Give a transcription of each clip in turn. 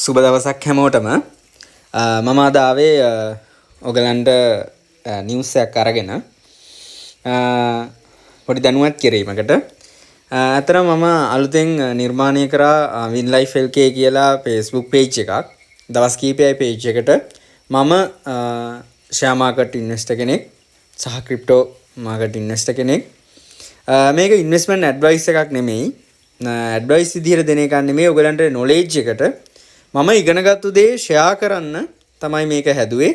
සුබ දවසක් හැමෝටම. මම අද ආවේ ඔයගලන්ට නිවුස් එකක් අරගෙන පොඩි දැනුවත් කිරීමකට. ඇත්තටම මම අලුතෙන් නිර්මාණය කරා Win Life LK කියලා Facebook page එකක්. දවස් කීපයයි පේජ් එකට. මම ෂෙයා මාකට් ඉන්වෙස්ටර් කෙනෙක් සහ ක්‍රිප්ටෝ මාකට් ඉන්වෙස්ටර් කෙනෙක්. මේක ඉන්වෙස්ට්මන්ට් ඇඩ්වයිස් එකක් නෙමෙයි. ඇඩ්වයිස් විදිහට දෙන එකක් නෙමෙයි. ඔයගලන්ට නොලෙජ් එකට මම ඉගෙනගත්තු දේ ෂෙයා කරන්න තමයි මේක හැදුවේ.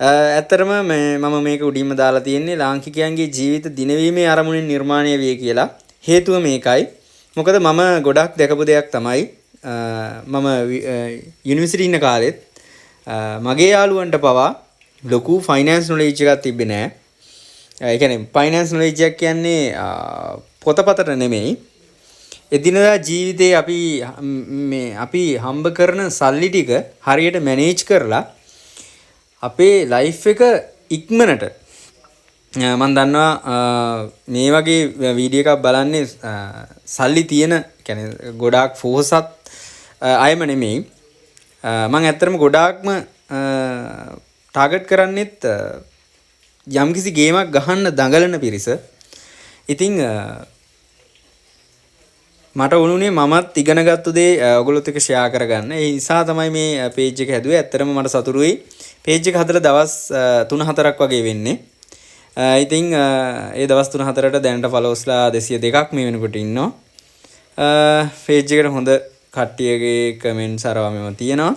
ඇත්තටම මේ මම මේක උඩින්ම දාලා තියෙන්නේ ලාංකිකයන්ගේ ජීවිත දිනවීමේ අරමුණින් නිර්මාණය විය කියලා. හේතුව මේකයි. මොකද මම ගොඩක් දැකපු දෙයක් තමයි, මම යුනිවර්සිටි ඉන්න කාලෙත් මගේ යාළුවන්ට පවා ලොකු ෆයිනෑන්ස් නොලෙජ් එකක් තිබ්බේ නෑ. ඒ කියන්නේ ෆයිනෑන්ස් නොලෙජ් එකක් කියන්නේ පොතපතට නෙමෙයි. එදිනදා ජීවිතේ අපි මේ අපි හම්බ කරන සල්ලි ටික හරියට මැනේජ් කරලා අපේ ලයිෆ් එක ඉක්මනට, මම දන්නවා මේ වගේ වීඩියෝ එකක් බලන්නේ සල්ලි තියෙන, කියන්නේ ගොඩාක් පොහොසත් අයම නෙමෙයි. මං ඇත්තටම ගොඩාක්ම ටාගට් කරන්නෙත් යම්කිසි ගේමක් ගහන්න දඟලන පිරිස. ඉතින් මට වුණුනේ මමත් ඉගෙනගත්තු දේ ඔයගොල්ලොත් එක්ක ෂෙයා කරගන්න. ඒ නිසා තමයි මේ පේජ් එක හැදුවේ. ඇත්තටම මට සතුටුයි. පේජ් එක හදලා දවස් 3-4ක් වගේ වෙන්නේ. ඉතින් ඒ දවස් 3-4ට දැනට ෆලෝස්ලා 202ක් මේ වෙනකොට ඉන්නවා. පේජ් එකට හොඳ කට්ටියගේ කමෙන්ට්ස් අරවා මේවා තියෙනවා.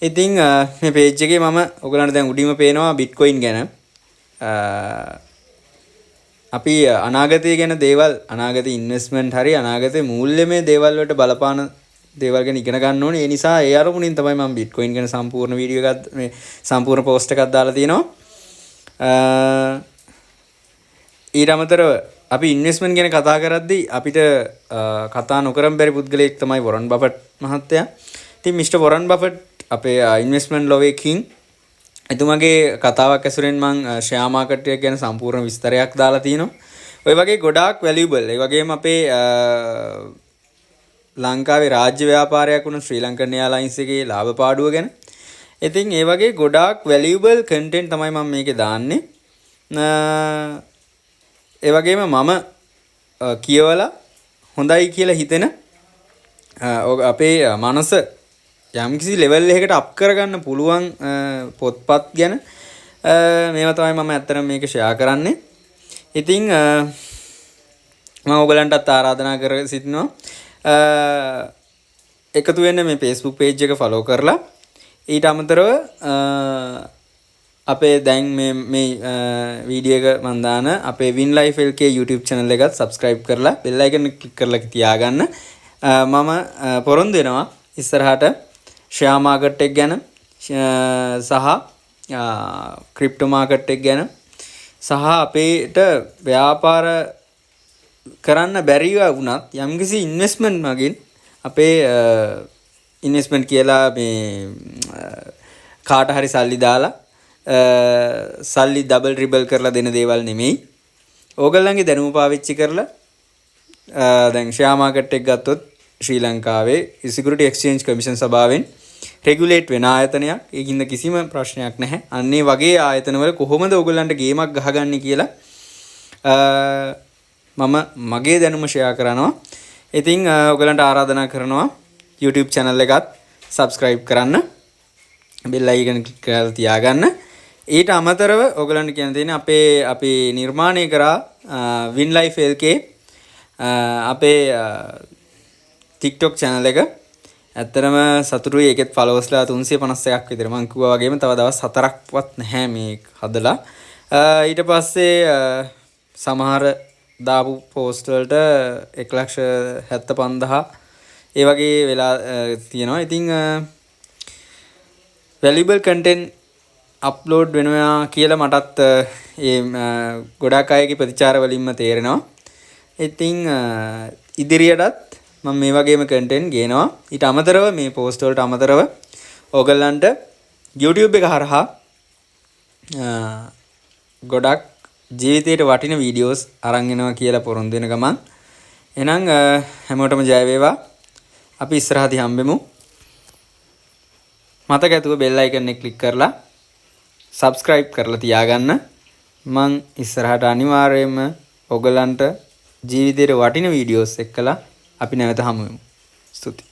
ඉතින් මේ පේජ් එකේ මම ඔයගලන්ට දැන් උඩින්ම පේනවා බිට්කොයින් ගැන. අපි අනාගතය ගැන දේවල්, අනාගත ඉන්වෙස්ට්මන්ට් හරි අනාගතේ මූල්‍යමය දේවල් වලට බලපාන දේවල් ගැන ඉගෙන ගන්න ඕනේ. ඒ නිසා ඒ අරමුණින් තමයි මම බිට්කොයින් ගැන සම්පූර්ණ වීඩියෝ එකක්, මේ සම්පූර්ණ පෝස්ට් එකක් දාලා තියෙනවා. ඊට අමතරව අපි ඉන්වෙස්ට්මන්ට් ගැන කතා කරද්දී අපිට කතා නොකරන් බැරි පුද්ගලයෙක් තමයි වොරන් බෆට් මහත්තයා. ඉතින් මිස්ටර් වොරන් බෆට් අපේ ඉන්වෙස්ට්මන්ට් ලොවේ කිං. එතුමාගේ කතාවක් ඇසුරෙන් මං ෂෙයා මාකට් එක ගැන සම්පූර්ණ විස්තරයක් දාලා තිනවා. ඔය වගේ ගොඩාක් වැලියුබල්. ඒ වගේම අපේ ලංකාවේ රාජ්‍ය ව්‍යාපාරයක් වුණ ශ්‍රී ලංකන් එයාලයින්ස් එකේ ලාභ පාඩුව ගැන. ඉතින් ඒ වගේ ගොඩාක් වැලියුබල් කන්ටෙන්ට් තමයි මම මේකේ දාන්නේ. ඒ වගේම මම කියවලා හොඳයි කියලා හිතෙන, අපේ මනස යම්කිසි ලෙවල් එකකට අප් කරගන්න පුළුවන් පොත්පත් ගැන මේවා තමයි මම ඇත්තටම මේක ෂෙයා කරන්නේ. ඉතින් මම ඔයගලන්ටත් ආරාධනා කර සිටිනවා එකතු වෙන්න මේ Facebook page එක ෆලෝ කරලා. ඊට අමතරව අපේ දැන් මේ මේ වීඩියෝ එක මම දාන අපේ Win Life LK YouTube channel එකත් subscribe කරලා bell icon එක ක්ලික් කරලා තියාගන්න. මම පොරොන්දු වෙනවා ඉස්සරහට ෂෙයා මාකට් එක ගැන සහ ක්‍රිප්ටෝ මාකට් එක ගැන සහ අපේට ව්‍යාපාර කරන්න බැරිව වුණත් යම්කිසි ඉන්වෙස්ට්මන්ට් මගින් අපේ ඉන්වෙස්ට්මන්ට් කියලා මේ කාට හරි සල්ලි දාලා සල්ලි ඩබල් ට්‍රිබල් කරලා දෙන දේවල් නෙමෙයි. ඕගොල්ලන්ගේ දැනුම පාවිච්චි කරලා දැන් ෂෙයා මාකට් එක ගත්තොත් ශ්‍රී ලංකාවේ සිකියුරිටි එක්ස්චේන්ජ් කමිෂන් සභාවෙන් රෙගියුලේට් වෙන ආයතනයක්. ඒකින්ද කිසිම ප්‍රශ්නයක් නැහැ. අන්න ඒ වගේ ආයතනවල කොහොමද ඕගොල්ලන්ට ගේමක් ගහගන්නේ කියලා මම මගේ දැනුම ෂෙයා කරනවා. ඉතින් ඔයගලන්ට ආරාධනා කරනවා YouTube channel එකත් subscribe කරන්න. බෙල් අයිකන් ක්ලික් කරලා තියාගන්න. ඊට අමතරව ඔයගලන්ට කියන්න තියෙන්නේ අපේ අපි නිර්මාණය කරා Win Life LK අපේ TikTok channel එක. ඇත්තටම සතුටුයි, ඒකෙත් ෆලෝවර්ස්ලා 351ක් විතර. මං කිව්වා වගේම තව දවස් 4ක්වත් නැහැ මේ හදලා. ඊට පස්සේ සමහර දාපු පෝස්ට් වලට 1,75,000 ඒ වගේ වෙලා තියෙනවා. ඉතින් වැලියුබල් කන්ටෙන්ට් අප්ලෝඩ් වෙනවා කියලා මටත් ඒ ගොඩාක් අයගේ ප්‍රතිචාර වලින්ම තේරෙනවා. ඉතින් ඉදිරියටත් මම මේ වගේම කන්ටෙන්ට් ගේනවා. ඊට අමතරව මේ පෝස්ට් වලට අමතරව ඕගොල්ලන්ට YouTube එක හරහා ගොඩක් ජීවිතේට වටින වීඩියෝස් අරන් එනවා කියලා පොරොන්දු වෙන ගමන් එහෙනම් හැමෝටම ජය වේවා. අපි ඉස්සරහදී හම්බෙමු. මතක ඇතුව බෙල් අයිකන් එක ක්ලික් කරලා සබ්ස්ක්‍රයිබ් කරලා තියාගන්න. මං ඉස්සරහට අනිවාර්යයෙන්ම ඔයගලන්ට ජීවිතේට වටින වීඩියෝස් එක්කලා අපි නැවත හමු වෙමු. ස්තුතියි.